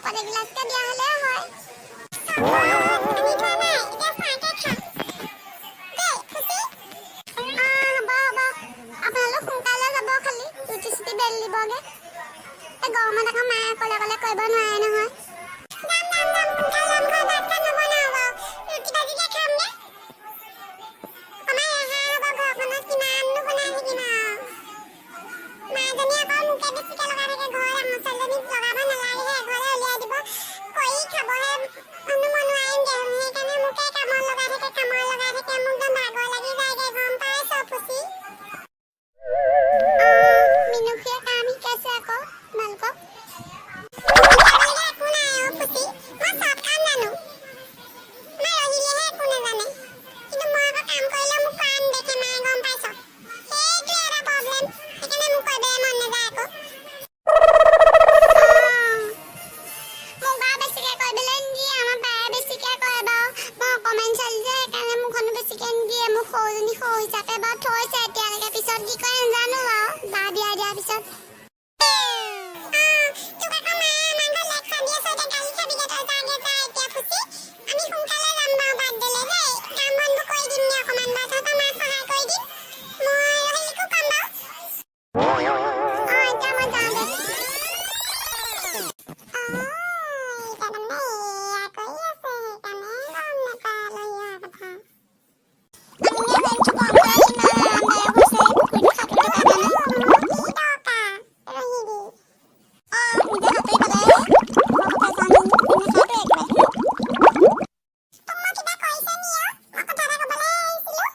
চৰবত এগিলাচকে দিয়া হ'লেও হয়। আনি থোৱা নাই, এতিয়া চাহকে খা দেই ফুচি। অঁ, হ'ব হ'ব, আপোনালোক সোনকালে যাব, খালি ৰুটি চুটি বেলিবগে। এই গৰমত আকৌ মায়ে অকলে অকলে কৰিব নোৱাৰে নহয়। যাম যাম যাম, সোনকালে যাম। ঘৰত ভাত চাত নবনাও বাৰু, ৰুটি ভাজিকে খামগে। অকণমান ৰেহাই হ'ব। ঘৰখনত কিমাননো বনাই থাকিম আৰু? মাজনী আকৌ মোকে বেছিকে লগাই থাকে। ঘৰৰ ডাঙৰ ছোৱালীজনীক লগাব নালাগেহে, ঘৰলৈ উলিয়াই দিব, কৰি খাবহে মই নোৱাৰিমগে। সেইকাৰণে মোকে কামত লগাই থাকে, কামত লগাই থাকে। মোক একদম ভাগৰ লাগি যায়গে, গম পাইছ ফুচি? মিনুখীয়ে কাম শিকাইছে আকৌ তোমালোকক। শিকাবলগীয়া একো নাই অ' ফুচি, মই চব কাম জানো। মই ৰহিলেহে একো নাজানে। কিন্তু মই আকৌ কাম কৰিলেও মোক কৰা নেদেখে মায়ে, গম পাইছ? সেইটোৱে এটা প্ৰব্লেম। সেইকাৰণে মোক কৰিবলৈ মন নাযায় আকৌ। অঁ, মোক বাৰু বেছিকে কৰিবলৈ নিদিয়ে, আমাৰ বায়ে বেছিকে কৰে বাৰু। মই অকণমান ছোৱালী যে, সেইকাৰণে মোকখনো বেছিকে নিদিয়ে। মোক সৰুজনী সৰু হিচাপে বাৰু থৈছে এতিয়ালৈকে, পিছত কি কৰে নাজানো বাৰু, বা বিয়া দিয়াৰ পিছত। তোক আকৌ মায়ে আমাৰ ঘৰত লেকচাৰ দি আছে, এতিয়া গালি খাবিগে তই। যাগে যা এতিয়া ফুচি। আমি সোনকালে যাম বাৰু বাৰ্থডেলে দেই। কাম বনবোৰ কৰি দিমগে অকণমান বাৰু, তহঁতৰ মাক সহায় কৰি দিম। মই ৰহিলিকো কম বাৰু। অঁ, এতিয়া মই যাওঁ দে। অঁ, এতিয়া তাৰমানে এয়া কৰি আছে, সেইকাৰণে গম নাপায় আলহী অহা কথা। আমিয়ে জানিছো গম পাই ইমান আৰামদায়ক হৈছে এই পুখুৰীটো সাঁতুৰি থকাৰ কাৰণে। কি দৰকাৰ ৰহিলি? অঁ, নিজে সাঁতুৰি পেলাই লোকৰ কথা জানি নাসাঁতোৰে একেবাৰে। তোক মই কিবা কৰিছে নি অ'? মই কথা এটা ক'বলৈ আহিছিলো।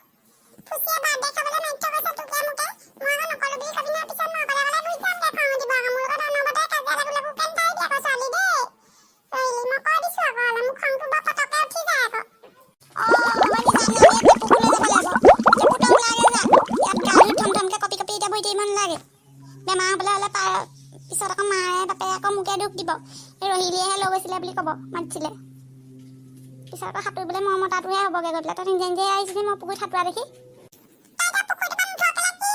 ফুচিয়ে বাৰ্থডে খাবলৈ মাতি থৈ গৈছে তোকে মোকে। মই আকৌ নকলো বুলি কবি নহয় পিছত। মই অকলে অকলে গুচি যামগে, খং উঠিব আকৌ। মোৰ লগত অনবৰতে কাজিয়া লাগো লাগুকে নাথাকিবি আকৌ ছোৱালী দেই ৰহিলি। মই কৈ দিছো আকৌ, অলপ মোৰ খংটো বৰ পটককে উঠি যায় আকৌ। অঁ, মই নিজে আমি টেপুকলৈ যাব লাগিব। টেপু, তই ওলাগে যা। ইয়াত গা ধুই থম থমকে কঁপি কঁপি এতিয়া বহি থাকিব নালাগে। বেমাৰ হ'বলৈ হ'লে পাৰ পিছত আকৌ মায়ে বাপেৰে আকৌ মোকে দুখ দিব, এই ৰহিলিয়েহে লৈ গৈছিলে বুলি ক'ব, মাতিছিলে। পিছত আকৌ সাঁতুৰিবলৈ মই মতাটোহে হ'বগৈ গৈ পেলাই। তই নিজে নিজে আহিছিলি মই পুখুৰীত সাঁতোৰা দেখি। তই এতিয়া পুখুৰীটোৰ পৰা নুঠ কেলে? কি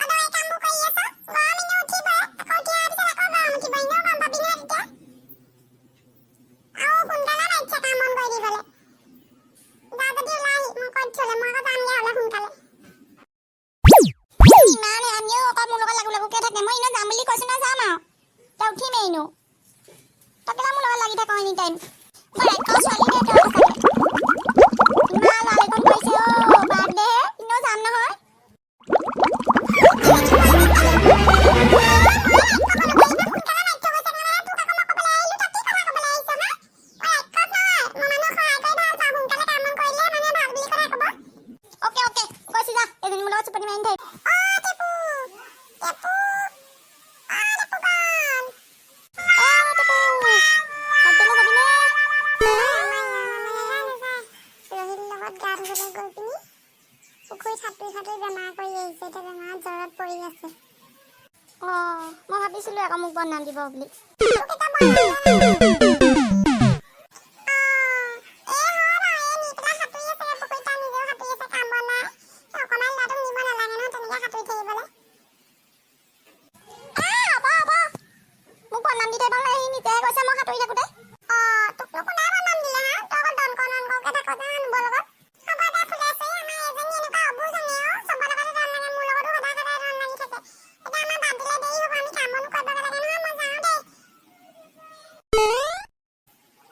অদৰকাৰী কামবোৰ কৰি আছ? গৰম এনেও উঠিবই, আকৌ উঠি অহাৰ পিছত আকৌ গৰম উঠিব, এনেও গম পাবি নহয় তেতিয়া। আৰু সোনকালে মাতিছে কাম বন কৰি দিবলৈ। যা যদি ওলাই আহি, মই কৈ দিছো। মই আকৌ যামগে হ'লে সোনকালে। ইমান আমিও আকৌ মোৰ লগত লাগু লাগুকে থাকে। মই এনেও যাম বুলি কৈছো নহয়, যাম আৰু। তই উঠিমেই এনেও। তই কেলা মোৰ লগত লাগি থাক এনি টাইম। মই ৰাক্ষস ছোৱালী দে তই সঁচাকে। ইমান লৰালিখন কৰিছে অ' বাৰ্থডে, এনেও যাম নহয়। সোনকালে মাতি থৈ গৈছে কাৰণে তোক আকৌ মই ক'বলৈ আহিলো। তই কি কথা ক'বলৈ আহিছ হা? মই ৰাক্ষস নহয়। মই মানুহক সহায় কৰি ভাল পাওঁ। সোনকালে কাম বন কৰিলে মানুহে ভাল বুলি কথা ক'ব। অ'কে অ'কে, গৈছো যা। এজনী মোৰ লগত চুপতি মাৰি নাথাকিবি। অ' টেপু, টেপু, অ' টেপুকণ। অ' টেপু, বাৰ্থডেলৈ যাবিনে? ৰহিল লগত গা ধুবলৈ গৈ পিনি পুখুৰীত সাঁতুৰি সাঁতুৰি বেমাৰ কৰি আহিছে। এতিয়া বেমাৰত জ্বৰত পৰি আছে। অঁ, মই ভাবিছিলো আকৌ মোক বদনাম দিব বুলি। তোক এতিয়া বদনাম দিয়া নাই। অ', এই হয় বাৰু, এই নি পেলাই সাঁতুৰি আছে পুখুৰীত, তাই নিজেও সাঁতুৰি আছে, কাম বন নাই। অকণমান ল'ৰাটোক নিব নালাগে নহয় তেনেকে সাঁতুৰি থাকিবলৈ। এ হ'ব হ'ব, মোক বদনাম দি থাকিব নালাগে। সি নিজেহে কৈছে মই সাঁতুৰি থাকোঁতে। অ', তোকনো কোনে বদনাম দিলে হা? তই অকল দন কৰ দন কৰকে থাক যে মানুহবোৰৰ লগত। হ'ব দে ফুলেশ্বৰী, আমাৰ এজনী এনেকুৱা অবুজনী অ', চবৰ লগতে দন লাগে, মোৰ লগতো সদায় সদায় দন লাগি থাকে। এতিয়া আমাৰ বাৰ্থডেলে দেৰি হ'ব, আমি কাম বনো কৰিব লাগে নহয়, মই যাওঁ দেই।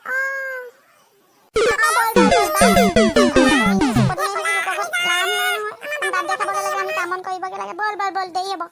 অ'। অঁ, বল বল বল বাই। চুপতি মাৰি থাকি লোকৰ ঘৰত লাভ নাই নহয়। আমি বাৰ্থডে খাবগৈ লাগে, আমি কাম বন কৰিবগৈ লাগে। বল বল বল, দেৰি হ'ব।